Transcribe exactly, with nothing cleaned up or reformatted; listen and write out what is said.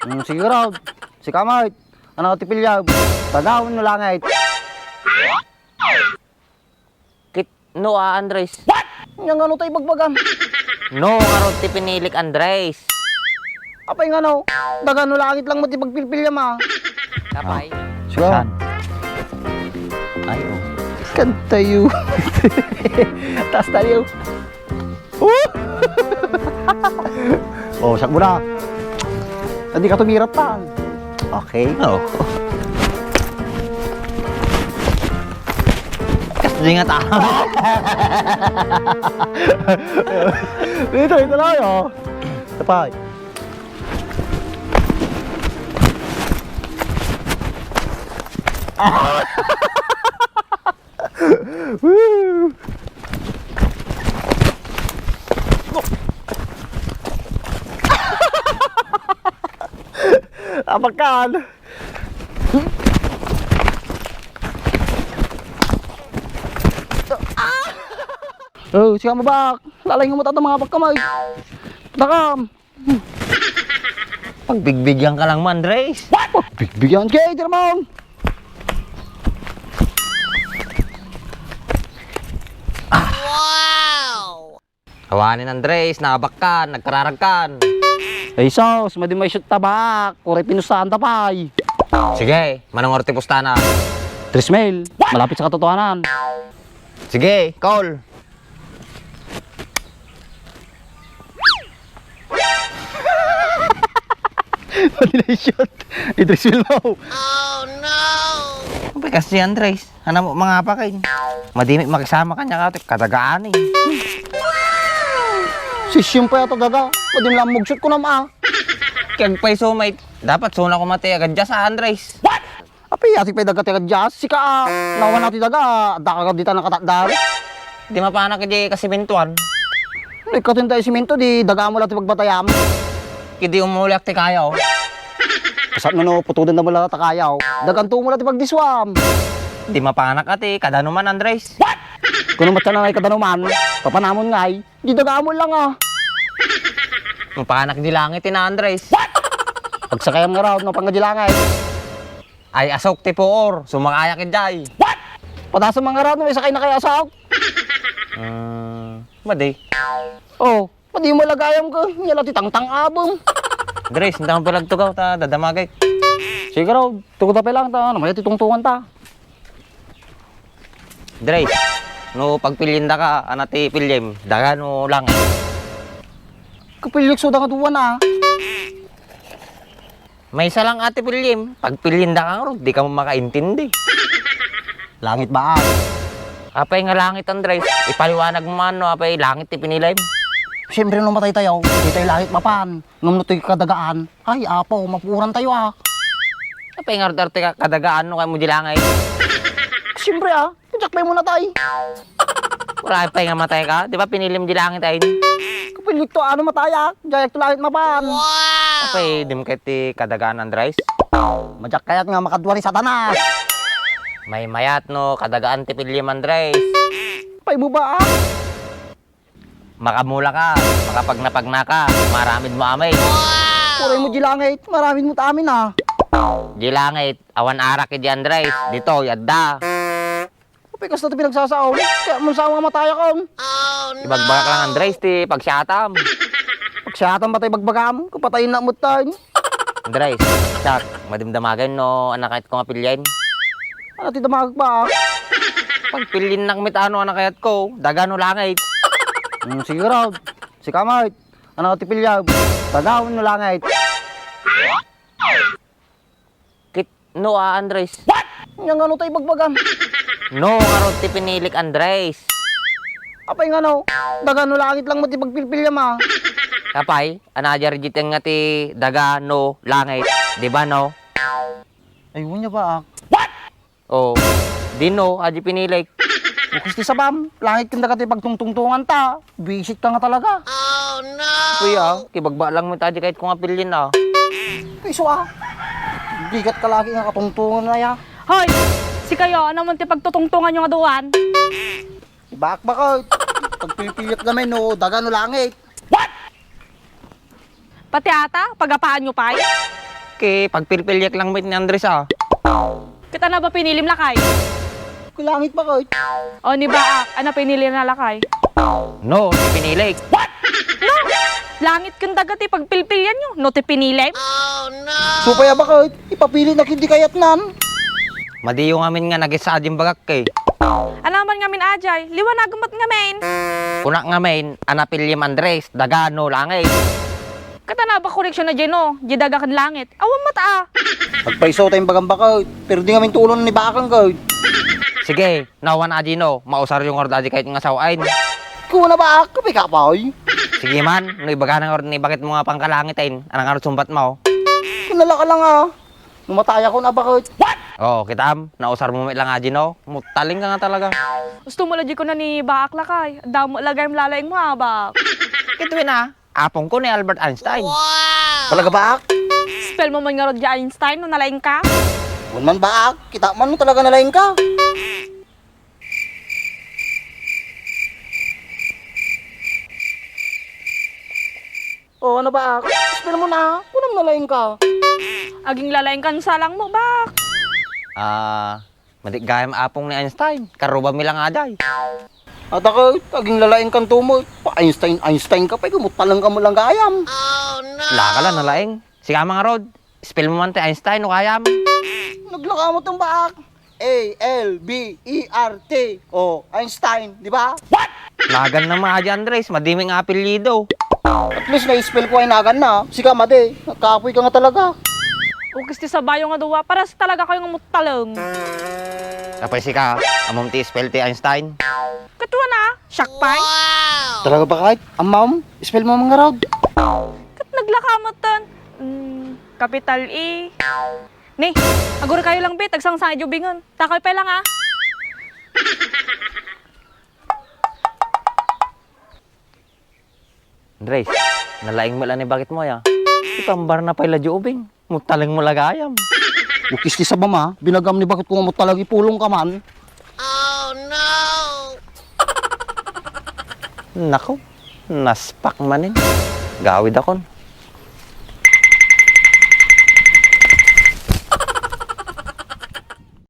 Hmm, sige, Rod. Sika met. Ano ti piliam? Daga wenno langit? Kit, no, a, Andres. Ania ngano ti ibagbagam? No, ngarud ti pinilik, Andres. Apay ngano? Daga wenno langit lang met ti pagpilpiliam, a. Apay? Saan? Ay, oh. Kantayo. Taas tayo. Oh! Oh, sakmo na. Hindi ka tumirap pa. Okay. Oh. Kas di nga ta. Dito, ito na, oh. Tapay. Woo! Apakan! Oh, sika mabak! Lalay nga mata mga pagkamay! Takam! Pagbigbigyang ka lang man, Andres. Pagbigbigyang kay Jermong. Wow! Awanen, Andres, nabakkan, nagkararagkan. Ay sus, madi may shoot ta bak. Kuray pinustaan ta pay. Sige, manungor ti pustana. Tres mil. Malapit sa katotohanan. Sige, call. Pati na-shoot. Idris Wilmo. Oh, no! Apay kasi, Andres. Ano mo, mga pakay. Madimik makisama kanya ka, kadagaan eh. Sisyong pa yata daga. Madim lang mag-shoot ko naman, ah. Kaya pa'y sumay. Dapat suna ko mati agad dyan sa Andres. Api, ati pay daga ti agad dyan. Sika, ah, nawan ati daga, ah, adda ka agad dita nakatakdar. Di mapanak iti kasimintuan. Ikaw tinta isiminto, di daga mo lang ti pagbatayam. Kidi umuliak ti kayaw. Kasat no, no, putudan na mo lang ta kayaw. Daganto mo lang ti pagdiswam. Di mapanak ati, kadanuman, Andres. Kuno matyan na ngay kadanuman, papanamon ngay, di daga mo lang, ah. Mapanak di langit, ina, Andres. Pagsakayam nga raw, no, pangadi langit. Ay, asok ti puor. Sumakayak idiay. What? Padasan man ngarud no, isakay na kay asok. Ah, madi. Oh, madi mo lagayam ko. Nia la ti tangtang-abem. Dres, inta pay la agtugaw ta dadamagek. Sige raw, tugaw ta pay lang ta, ano, mayat ti tungtungan ta. Dres, no pagpilienda ka, ano ti piliem? Daga no langit? Kapiliek so danga duan, ah. Maysa lang ati piliem. Pagpilienda ka ngarud, di ka makaintindi. Langit ba, ah? Apay nga langit, Andres? Ipaliwanag mo man no apay langit ti pinilem. Siyempre, no matay tayo, di tayo langit mapan. Ngem no toy kadagaan, ay, apo, mapuoran tayo, ah. Apay nga arte ka kadagaan no kayat mo di langit? Siyempre, ah. Diak pay mo natay. Wala pay nga matay ka? Di ba pinilim di langit ay? Kapiliek to, ano, matay, ah. Diak to langit mapan. Wow! Apay, di mo kayat ti kadagaan, Andres? Madiak kayat nga makadua ni Satanas. Maymayat no kadagaan ti piliem, Andres. Pay mo ba, ah? Makamula ka, makapagnapagna ka, maramid mo amin. Uray mo di langit, maramid mo ta amin, ah. Di langit, awan arak idi Andres, ditoy adda. Apay kasta ti pinagsasao, kaya mo sa mga matayakon. Ibagbagak lang, Andres, ti pagsiatam. Pagsiatam ba tayo bagbagam? Kapatayin na mo tayo. Andres, chat, madimdamagan no, anak ko nga pilien. Ano ti damagek ba? Pagpiliennak met ano, anak ko, daga no langit. Hmm, sige raw. Sika met. Ano ti piliam? Daga wenno langit? Kit, no, a, Andres. What? Ania ngano ta ibagbagam? No, ngarud ti pinilik, Andres. Apay ngano? Daga no langit lang met ti pagpilpiliam, ah. Apay, ania diay iti nga ti daga no langit, di ba, no? Ay, wen nia ba, ah? What? Oh, di no, adi pinilik. Bukas ti sabam, langit ken daga ti pagtungtungtongan ta. Bisit ka nga talaga. Oh, no! Kuya, kibagba lang mo ta di kahit kung apilin, ah. Piso, ah. Bigat ka lagi nga katungtungan na ya. Hoy! Sikayo, ano man ti pagtutungtungan nyo nga duan? Ibakbak, ah. Pagpilpilit namin, no, daga no langit. What? Pati ata, pagapaanyo pay? Ket pagpilpiliek lang met ni Andres, a. Ket ano ba pinilim, lakay? Langit, bakit? O, ni Baak, ano pinili na, lakay? No, pinilik. Langit ken daga ti pagpilpilianyo, no ti pinilim? Supay a, bakit? Ipapili na ket di kayatnan. Madiyo ngamin nga nagisa din bagak, e. Anaman ngamin, ajay, liwanagem met ngamin. Kunak ngamin, a napiliam Andres, daga no langit. Ket ano ba koneksyon na diay no, di daga ken langit? Awan met, a. Agpayso ta imbagam, bakit? Pero di ngamin tulonen ni Baak, gayud. Sige, no awan a di no, mausaryo ngarud a di kayat nga sawen. Kuna, Baak, kape kapoy. Sige man, no ibagana ngarud ni baketmo nga pangkalangiten, ania ngarud sungbatmo? Kinala ka lang, a. Mamatayakon a, bakit? O, kitam, nausarmo met lang a di no, mutaleng ka nga talaga. Gusto mo la di kuna ni Baak, lakay. Damo la gayam lalaingmo, a, Baak. Ket wen a, apongko ni Albert Einstein. Talaga, Baak? Spellmo man ngarud diay Einstein no nalaingka? Wen man, Baak, kitam man no talaga nalaingka. O, ano, Baak? Spellmo na. Kunam nalaingka. Aging lalaingkan salangmo, Baak. A, madi gayam apong ni Einstein. Karrubami lang a diay. Ata ka, aging lalaingkan tumo. Pa-Einstein, Einstein ka pay, kumutaleng ka met lang gayam. Laka la nalaing. Sige man ngarud, spellmo man ti Einstein no kayam. Naglaka met, Baak. A L B E R T. O, Einstein, di ba? Naganna met a diay, Andres, madi met nga apelyido. At least na-spellko a naganna. Sika, madi. Nagkapoy ka nga talaga. Ukis ti sabayo nga dua, pares talaga kayo nga mutaleng. Apay sika, ammom ti spell ti Einstein? Ket wen a, siak pay. Talaga, bakit? Ammom? Spellmo man ngarud. Ket naglaka met ten. Mm, capital E. Ni, aguray kayo lang, bet, agsangsang idiay ubingen. Takaw pay lang, a. Andres, nalaing met la ni baketmo, a. Ipambarna pay la diay ubing. Mutaleng met la gayam. Ukis ti sabam, a. Binagam ni baketko nga mutaleng, ipulongka man. Nako, naspak manen. Gawidakon.